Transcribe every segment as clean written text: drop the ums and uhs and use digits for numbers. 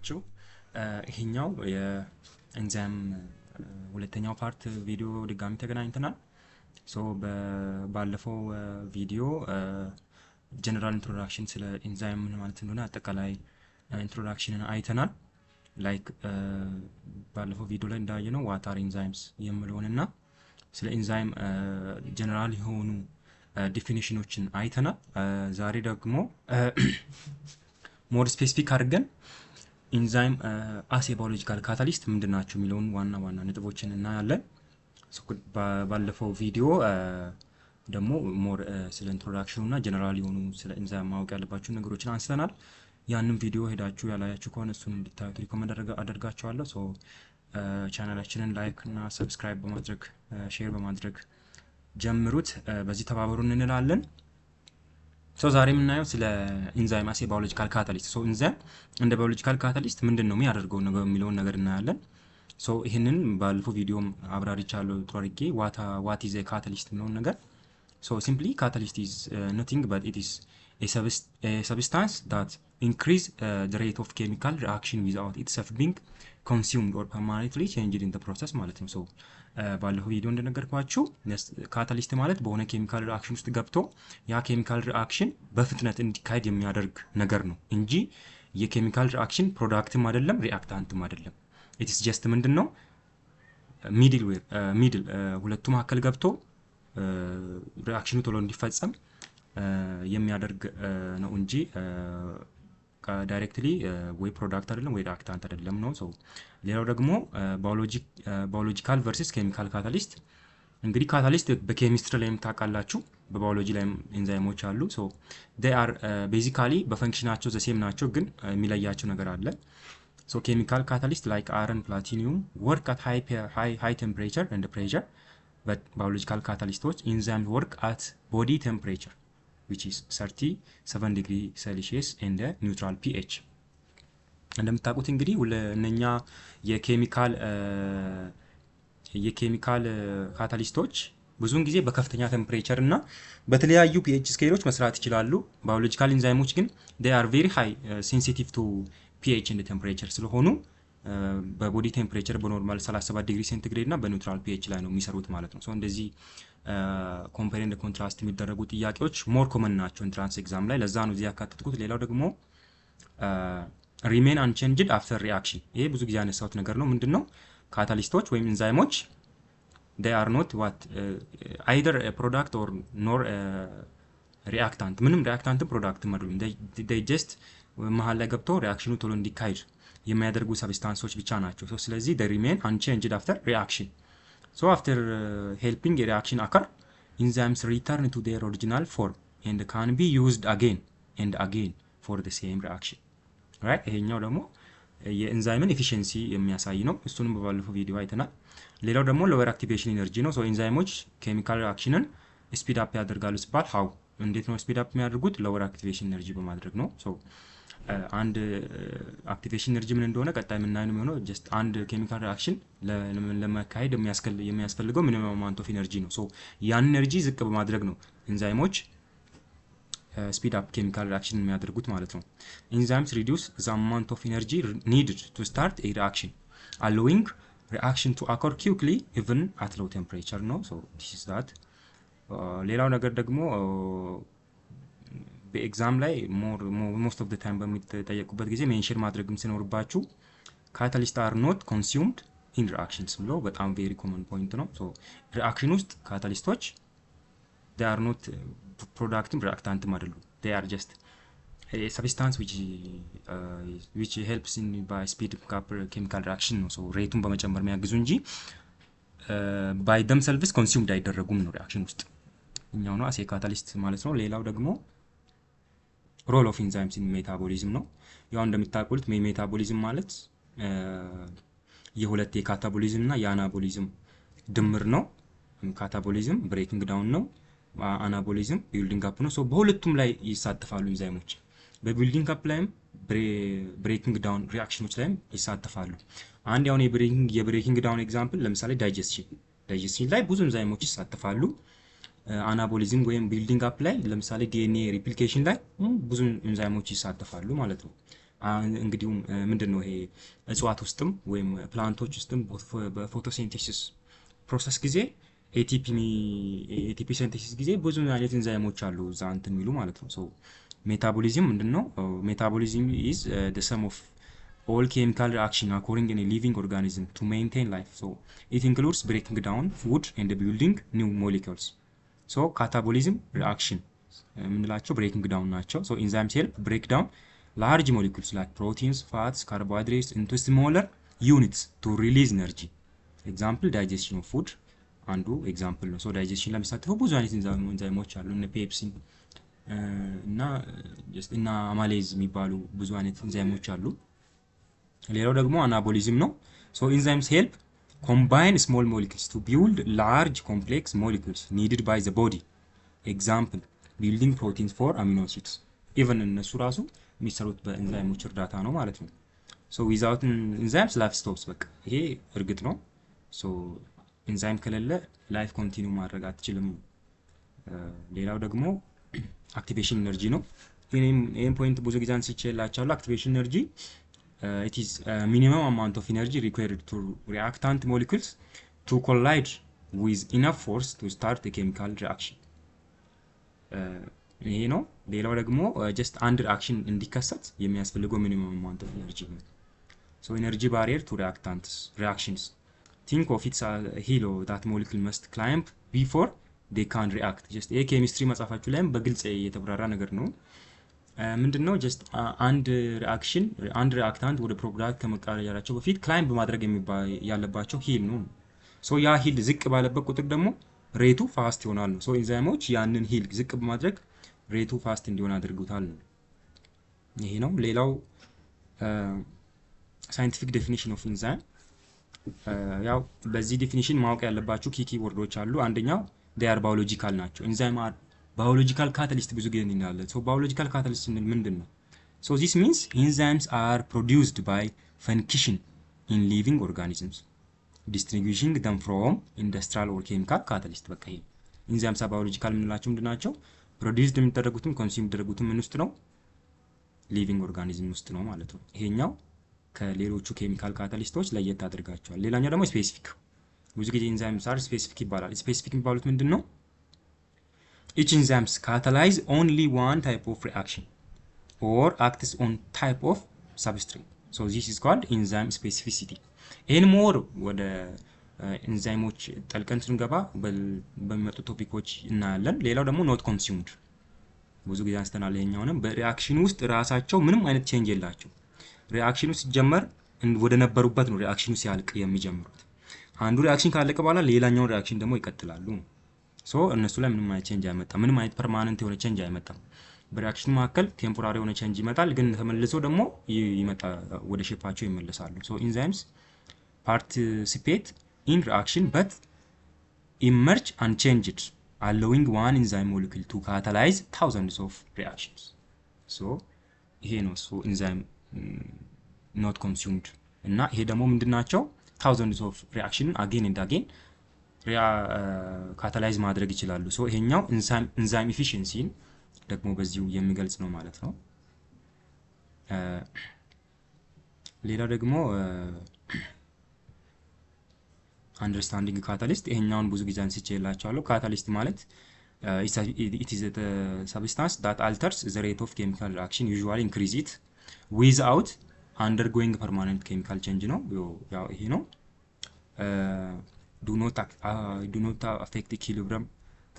ናችሁ? ይሄኛው የኤንዛይም ሁለተኛው part ቪዲዮ ድጋሚ ተገናኝተናል። So ባለፈው ቪዲዮ general introduction ስለ ኤንዛይም ምን ማለት እንደሆነ አጠቃላይ introduction ን አይተናል። Like ባለፈው ቪዲዮ ላይ እንዳየነው what are enzymes የሚለውን እና ስለ enzyme general የሆኑ definition ኖችን አይተናል። ዛሬ ደግሞ more specific አድርገን enzyme as biological catalyst ምንድን ናቸው የሚለውን ዋና ዋና ነጥቦችን እናያለን። ባለፈው ቪዲዮ ደግሞ more ስለ introduction ኑ እና ጀነራል የሆኑ ስለ ኤንዛይም ማወቅ ያለባችሁ ነገሮችን አንስተናል። ያንን ቪዲዮ ሄዳችሁ ያላያችሁ ከሆነ እሱን እንድታዩት recommend አደርጋችኋለሁ። So channel ላችንን like እና subscribe በማድረግ፣ share በማድረግ ጀምሩት። በዚህ ተባበሩን እንላለን። So ዛሬ የምናየው ስለ enzyme as biological catalyst። So enzyme እንደ biological catalyst ምንድን ነው የሚያደርገው ነገር የሚለውን ነገር እናያለን። So ይህንን ባለፈው ቪዲዮም አብራርቻለሁ ጥሩ አድርጌ what is catalyst የሚለውን ነገር። So simply, catalyst is nothing but it is a substance that increase the rate of chemical reaction without itself being consumed or permanently changed in the process ማለት ነው። So ባለፈው ቪዲዮ እንደነገርኳችሁ catalyst ማለት በሆነ chemical reaction ውስጥ ገብቶ ያ chemical reaction በፍጥነት እንዲካሄድ የሚያደርግ ነገር ነው እንጂ የ chemical reaction product ም አይደለም፣ reactant ም አይደለም። It's just ምንድን ነው middle middle ሁለቱ መካከል ገብቶ reaction ኑ ቶሎ እንዲፈጸም የሚያደርግ ነው እንጂ directly ወይ product አይደለም ወይ reactant አይደለም ነው። So ሌላው ደግሞ biological versus chemical catalyst። እንግዲህ catalyst በኬሚስትሪ ላይም ታውቃላችሁ፣ በባዮሎጂ ላይም ኤንዛይሞች አሉ። So they are basically በ function ናቸው the same ናቸው፣ ግን የሚለያቸው ነገር አለ። So chemical catalyst like iron, platinum work at high temperature and pressure, but biological catalyst ኦች enzyme work at body temperature, which is 37 degree Celsius and neutral pH። እንደምታውቁት እንግዲህ እነኛ የ chemical catalyst ኦች ብዙውን ጊዜ በከፍተኛ temperature እና በተለያዩ pH scale ኦች መስራት ይችላሉ። Biological ኢንዛይሞች ግን they are very high sensitive to pH and temperature ስለሆኑ በ body temperature በ normal 37 ዲግሪ ሴንቲግሬድ እና በ neutral pH ላይ ነው የሚሰሩት ማለት ነው። እንደዚህ compare and contrast የሚደረጉ ጥያቄዎች more common ናቸው entrance exam ላይ። ለዛ ነው እዚህ ያካተትኩት። ሌላው ደግሞ remain unchanged after reaction። ይሄ ብዙ ጊዜ ያነሳሁት ነገር ነው። ምንድን ነው? Catalyst ኦች ወይም ኢንዛይሞች they are not what either a product or nor a reactant። ምንም reactant ም product ም አይደሉም። They just መሀል ላይ ገብቶ reaction ኑ ቶሎ እንዲካሄድ የሚያደርጉ substance ኦች ብቻ ናቸው። ስለዚህ they remain unchanged after reaction. So after helping a reaction occur, enzymes return to their original form and can be used again and again for the same reaction, right? ይሄኛው ደግሞ የ enzyme ን efficiency የሚያሳይ ነው። እሱንም በባለፈው ቪዲዮ አይተናል። ሌላው ደግሞ lower activation energy ነው። So ኤንዛይሞች chemical reaction ን speed up ያደርጋሉ ሲባል how እንዴት ነው speed up የሚያደርጉት? Lower activation energy በማድረግ ነው። So አንድ activation energy ምን እንደሆነ ቀጣይ የምናየው ነው የሚሆነው። Just አንድ chemical reaction ለመካሄድ የሚያስፈልገው minimum amount of energy ነው። So ያን energy ዝቅ በማድረግ ነው ኤንዛይሞች speed up chemical reaction የሚያደርጉት ማለት ነው። Enzymes reduce the amount of energy needed to start a reaction, allowing reaction to occur quickly even at low temperature ነው። So this is that። ሌላው ነገር ደግሞ በ exam ላይ most of time በሚጠየቁበት ጊዜ mention ማድረግም ሲኖርባችሁ catalyst are not consumed in reactions ብሎ በጣም very common point ነው። So reaction ውስጥ catalyst ኦች they are not product ም reactant ም አይደሉም። They are just substance which helps in by speed chemical reaction ነው። So rate ኡን በመጨመር የሚያግዙ እንጂ by themselves consumed አይደረጉም ነው reaction ውስጥ እኛው ነው as a catalyst ማለት ነው። ሌላው ደግሞ role of enzymes in metabolism ነው። ያው እንደምታውቁት metabolism ማለት የሁለት የ catabolism እና የ anabolism ድምር ነው። Catabolism breaking down ነው። Anabolism building up ነው። So በሁለቱም ላይ ይሳተፋሉ ኢንዛይሞች። በ building up ላይም breaking down reaction ኖች ላይም ይሳተፋሉ። አንድ ያሁን የ breaking down example ለምሳሌ digestion ላይ ብዙ ኢንዛይሞች ይሳተፋሉ። Anabolism ወይም building up ላይ ለምሳሌ DNA replication ላይ ብዙ ኤንዛይሞች ይሳተፋሉ ማለት ነው። እንግዲሁም ምንድን ነው ይሄ እጽዋት ውስጥም ወይም plant ኦች ውስጥም በ photosynthesis process ጊዜ፣ ATP synthesis ጊዜ ብዙ አይነት ኢንዛይሞች አሉ እዛ እንትን የሚሉ ማለት ነው። So metabolism ምንድን ነው? Metabolism is the sum of all chemical reaction occurring in a living organism to maintain life. So it includes breaking down food and building new molecules. So catabolism reaction የምንላቸው breaking down ናቸው። So enzymes help break down large molecules like proteins, fats, carbohydrates into smaller units to release energy. Example, digestion of food አንዱ example ነው። So digestion ለሚሳተፉ ብዙ አይነት ኢንዛይሞች አሉ፣ እነ pepsin እና amylase የሚባሉ ብዙ አይነት ኢንዛይሞች አሉ። ሌላው ደግሞ anabolism ነው። So enzymes help combine small molecules to build large complex molecules needed by the body. Example, building proteins for amino acids. Even እነሱ ራሱ የሚሰሩት በኤንዛይሞች እርዳታ ነው ማለት ነው። So without enzymes, life stops። በቃ ይሄ እርግጥ ነው። So enzyme ከሌለ life continue ማድረግ አትችልም። ሌላው ደግሞ activation energy ነው። ይህን point ብዙ ጊዜ አንስቼላችኋለሁ። Activation energy, it is minimum amount of energy required to reactant molecules to collide with enough force to start chemical reaction። ይሄ ነው። ሌላው ደግሞ just አንድ reaction እንዲከሰት የሚያስፈልገው minimum amount of energy ነው። So energy barrier to reactants reactions. Think of it as hill that molecule must climb before they can react. Just ይሄ ኬሚስትሪ መጽሐፋችሁ ላይም በግልጽ የተብራራ ነገር ነው። ምንድን ነው? Just አንድ reaction፣ አንድ reactant ወደ product ከመቀየራቸው በፊት climb ማድረግ ያለባቸው hill ነው። So ያ hill ዝቅ ባለበት ቁጥር ደግሞ rate ኡ fast ይሆናል ነው። So ኢንዛይሞች ያንን hill ዝቅ በማድረግ rate ኡ fast እንዲሆን አድርጉታል ነው። ይሄ ነው። ሌላው scientific definition of enzyme። ያው በዚህ definition ማወቅ ያለባችሁ key key word ኦች አሉ። አንደኛው they are biological ናቸው። Enzyme are biological catalyst ብዙ ጊዜ እንላለን። So biological catalyst ስንል ምንድን ነው? So this means enzymes are produced by function in living organisms, distinguishing them from industrial or chemical catalyst። በቃ ይሄ enzymes are biological የምንላቸው ምንድን ናቸው? Produced የሚደረጉትም consume የሚደረጉትም ምን ውስጥ ነው? Living organism ውስጥ ነው ማለት ነው። ይሄኛው ከሌሎቹ chemical catalyst ኦች ለየት አድርጋቸዋል። ሌላኛው ደግሞ specific፣ ብዙ ጊዜ enzymes are specific ይባላል። Specific የሚባሉት ምንድን ነው? Each enzymes catalyze only one type of reaction or acts on type of substrate. So this is called enzyme specificity። ይህን more ወደ ኤንዛይሞች ጠልቀን ስንገባ በሚመጡ topic ኦች እናያለን። ሌላው ደግሞ not consumed፣ ብዙ ጊዜ አንስተናል። ይሄኛውንም በ reaction ውስጥ ራሳቸው ምንም አይነት change የላቸው። Reaction ኑ ሲጀመር ወደ ነበሩበት ነው reaction ኑ ሲያልቅ የሚጀምሩት። አንዱ reaction ካለቀ በኋላ ሌላኛውን reaction ደግሞ ይቀጥላሉ። So እነሱ ላይ ምንም አይነት change አይመጣም። ምንም አይነት permanent የሆነ change አይመጣም። በ reaction ኑ መካከል temporary የሆነ change ይመጣል፣ ግን ተመልሶ ደግሞ ይመጣ ወደ shape ኣቸው ይመለሳሉ። So enzymes participate in reaction but emerge unchanged, allowing one enzyme molecule to catalyze thousands of reactions. So ይሄ ነው እሱ enzyme not consumed። እና ይሄ ደግሞ ምንድን ናቸው? Thousands of reaction ን again and again catalyze ማድረግ ይችላሉ። So ይሄኛው enzyme efficiency ን ደግሞ በዚሁ የሚገልጽ ነው ማለት ነው። ሌላው ደግሞ understanding catalyst፣ ይሄኛውን ብዙ ጊዜ አንስቼላችኋለሁ። Catalyst ማለት it is substance that alters the rate of chemical reaction, usually increase it without undergoing permanent chemical change ነው። ያው ይሄ ነው። Do not affect equilibrium,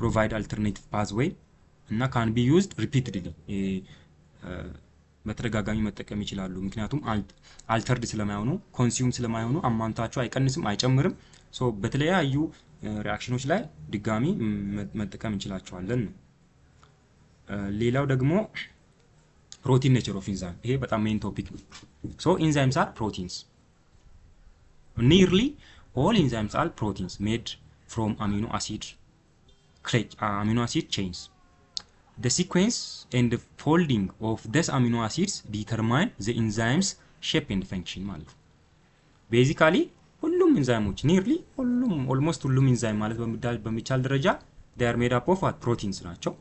provide alternative pathway እና can be used repeatedly፣ በተደጋጋሚ መጠቀም ይችላሉ። ምክንያቱም altered ስለማይሆኑ፣ consume ስለማይሆኑ amount ኣቸው አይቀንስም አይጨምርም። So በተለያዩ reaction ኖች ላይ ድጋሚ መጠቀም እንችላቸዋለን ነው። ሌላው ደግሞ protein nature of enzyme፣ ይሄ በጣም main topic ነው። So enzymes are proteins. Nearly all enzymes are proteins made from amino acid chains. The sequence and the folding of these amino acids determine the enzyme's shape and function ማለት ነው። Basically ሁሉም ኢንዛይሞች፣ nearly ሁሉም፣ almost ሁሉም ኢንዛይም ማለት በሚቻል ደረጃ they are made up of what? Proteins ናቸው።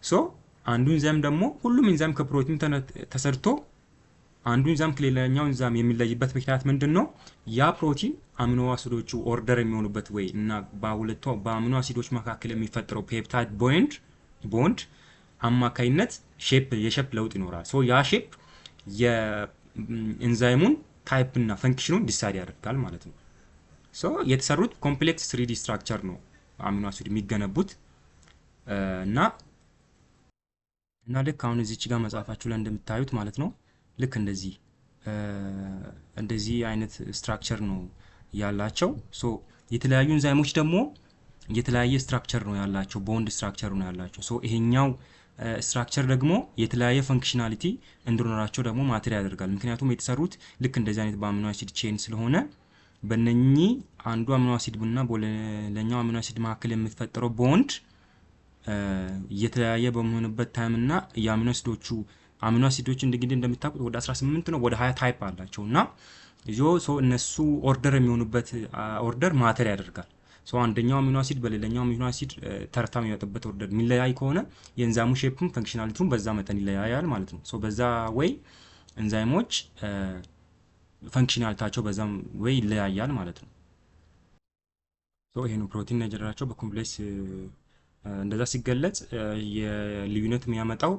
So አንዱ ኢንዛይም ደግሞ ሁሉም ኢንዛይም ከፕሮቲን ተሰርቶ አንዱ ኢንዛይም ከሌላኛው ኢንዛይም የሚለይበት ምክንያት ምንድን ነው? ያ ፕሮቲን amino acid ኦቹ order የሚሆኑበት ወይ እና በሁለቱ በ amino acid ኦች መካከል የሚፈጠረው peptide bond አማካይነት የ shape ለውጥ ይኖራል። So ያ shape የኢንዛይሙን type እና function ኑን decide ያደርጋል ማለት ነው። So የተሰሩት complex 3D structure ነው amino acid የሚገነቡት። እና ልክ አሁን እዚች ጋር መጽሐፋችሁ ላይ እንደምታዩት ማለት ነው፣ ልክ እንደዚህ አይነት structure ነው ያላቸው። So የተለያዩ ኢንዛይሞች ደግሞ የተለያየ structure ነው ያላቸው፣ bond structure ነው ያላቸው። So ይሄኛው structure ደግሞ የተለያየ functionality እንዲኖራቸው ደግሞ matter ያደርጋል። ምክንያቱም የተሰሩት ልክ እንደዚህ አይነት በ amino acid chain ስለሆነ በእነኚህ አንዱ amino acid እና በሌላኛው amino acid መካከል የሚፈጠረው ቦንድ እየተለያየ በሚሆንበት time እና የ amino acid ኦች እንግዲህ እንደምታውቁት ወደ 18 ነው ወደ 20 type አላቸው እና so እነሱ order የሚሆኑበት order matter ያደርጋል። So አንደኛው amino acid በሌላኛው amino acid ተርታ የሚመጣበት order የሚለያይ ከሆነ የኤንዛይሙ shape ም functionality ውም በዛ መጠን ይለያያል ማለት ነው። So በዛ way ኤንዛይሞች functionality ያቸው በዛም way ይለያያል ማለት ነው። So ይሄ ነው ፕሮቲን nature ኣቸው በ complex እንደዛ ሲገለጽ የልዩነት የሚያመጣው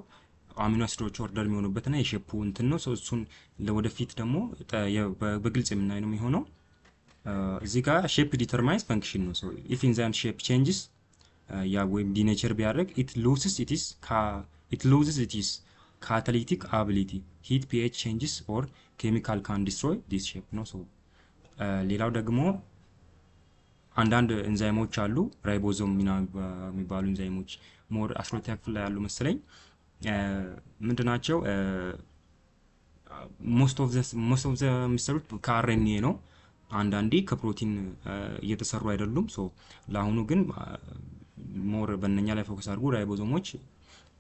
amino acid ኦች order የሚሆኑበትና የ shape ኡ እንትን ነው። እሱን ለወደፊት ደግሞ በግልጽ የምናይ ነው የሚሆነው። እዚህ ጋር shape determines function ነው። If enzyme shape changes ያ ወይም denature ቢያደርግ it loses its catalytic ability. Heat, pH changes or chemical can destroy this shape ነው። ሌላው ደግሞ አንዳንድ ኤንዛይሞች አሉ፣ ribosome የሚባሉ ኤንዛይሞች more 12ኛ ክፍል ላይ ያሉ መሰለኝ። ምንድናቸው? Most of the የሚሰሩት ከ RNA ነው። አንዳንዴ ከፕሮቲን እየተሰሩ አይደሉም። So ለአሁኑ ግን more በእነኛ ላይ focus አድርጉ። Ribosome ኦች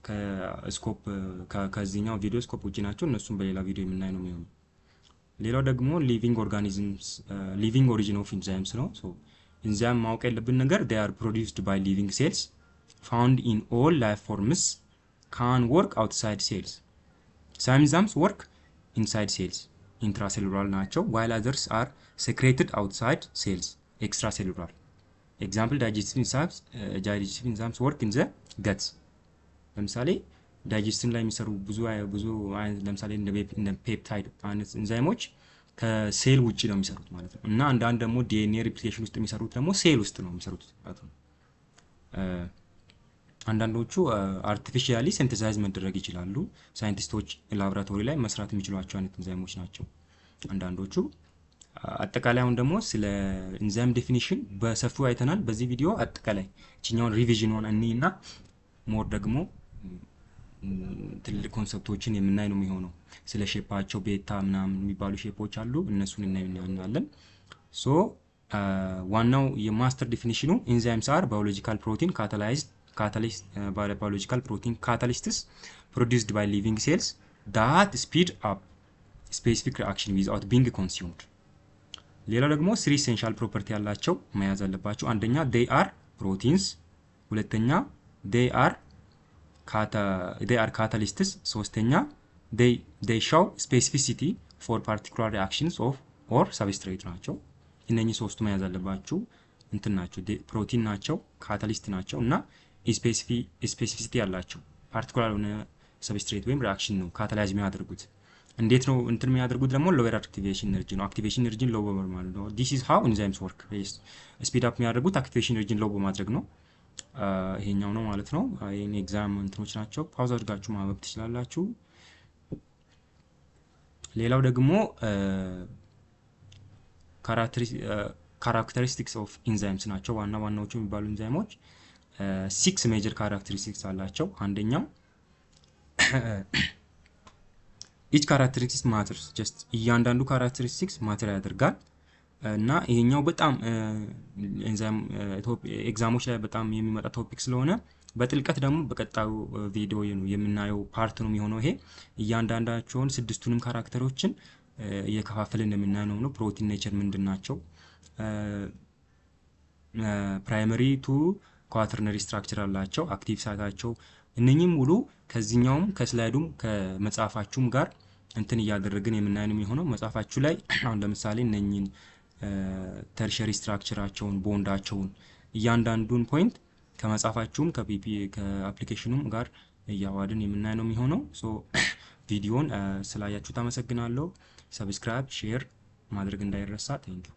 ከ scope ከዚህኛው ቪዲዮ scope ውጭ ናቸው። እነሱም በሌላ ቪዲዮ የምናይ ነው የሚሆነው። ሌላው ደግሞ living organisms, living origin of enzymes ነው። ኢንዛይም ማወቅ ያለብን ነገር they are produced by living cells, found in all life forms, can work outside cells. Some enzymes work inside cells, intracellular ናቸው፣ while others are secreted outside cells, extracellular. Example, digestive enzymes work in the guts. ለምሳሌ digestion ላይ የሚሰሩ ብዙ ብዙ አይነት ለምሳሌ እንደ peptide አይነት ኤንዛይሞች ከሴል ውጭ ነው የሚሰሩት ማለት ነው። እና አንዳንድ ደግሞ DNA replication ውስጥ የሚሰሩት ደግሞ ሴል ውስጥ ነው የሚሰሩት ማለት ነው። አንዳንዶቹ artificially synthesize መደረግ ይችላሉ። ሳይንቲስቶች ላቦራቶሪ ላይ መስራት የሚችሏቸው አይነት ኤንዛይሞች ናቸው አንዳንዶቹ። አጠቃላይ አሁን ደግሞ ስለ enzyme definition በሰፊው አይተናል። በዚህ ቪዲዮ አጠቃላይ እችኛውን revision ኗን እኒ እና more ደግሞ ትልልቅ concept ኦችን የምናይ ነው የሚሆነው። ስለ shape ኣቸው beta ምናምን የሚባሉ shape ኦች አሉ፣ እነሱን እናያለን። So ዋናው የ master definition ኑ enzymes are biological protein catalyzed catalyst, biological protein catalysts produced by living cells that speed up specific reaction without being consumed። ሌላው ደግሞ three essential property ያላቸው መያዝ አለባቸው። አንደኛ they are proteins፣ ሁለተኛ they are catalysts፣ ሶስተኛ they show specificity for particular reactions of or substrate ናቸው። እነኚህ ሶስቱ መያዝ አለባችሁ። እንትን ናቸው፣ ፕሮቲን ናቸው፣ catalyst ናቸው እና specificity ያላቸው particular የሆነ substrate ወይም reaction ነው catalyze የሚያደርጉት። እንዴት ነው እንትን የሚያደርጉት ደግሞ lower activation energy ነው። Activation energy ን low በማለት ነው። This is how enzymes work። Speed up የሚያደርጉት activation energy ን low በማድረግ ነው። ይሄኛው ነው ማለት ነው። ይሄን exam እንትኖች ናቸው። Pause አድርጋችሁ ማንበብ ትችላላችሁ። ሌላው ደግሞ characteristics of enzymes ናቸው። ዋና ዋናዎቹ የሚባሉ ኢንዛይሞች six major characteristics አላቸው። አንደኛው each characteristics matters, just እያንዳንዱ characteristics matter ያደርጋል እና ይሄኛው በጣም exam ኦች ላይ በጣም የሚመጣ topic ስለሆነ በጥልቀት ደግሞ በቀጣዩ ቪዲዮ የምናየው part ነው የሚሆነው። ይሄ እያንዳንዳቸውን ስድስቱንም character ኦችን እየከፋፈልን የምናየው ነው። Protein nature ምንድን ናቸው? Primary to quaternary structure አላቸው። Active site ኣቸው እነኚህም ሙሉ ከዚህኛውም ከ slide ኡም ከመጽሐፋችሁም ጋር እንትን እያደረግን የምናየው የሚሆነው። መጽሐፋችሁ ላይ አሁን ለምሳሌ እነኝን tertiary structure ኣቸውን፣ bond ኣቸውን፣ እያንዳንዱን point ከመጽሐፋችሁም ከፒፒ ከ application ኑም ጋር እያዋሃድን የምናይ ነው የሚሆነው። So ቪዲዮን ስላያችሁት አመሰግናለሁ። Subscribe፣ share ማድረግ እንዳይረሳ። Thank you.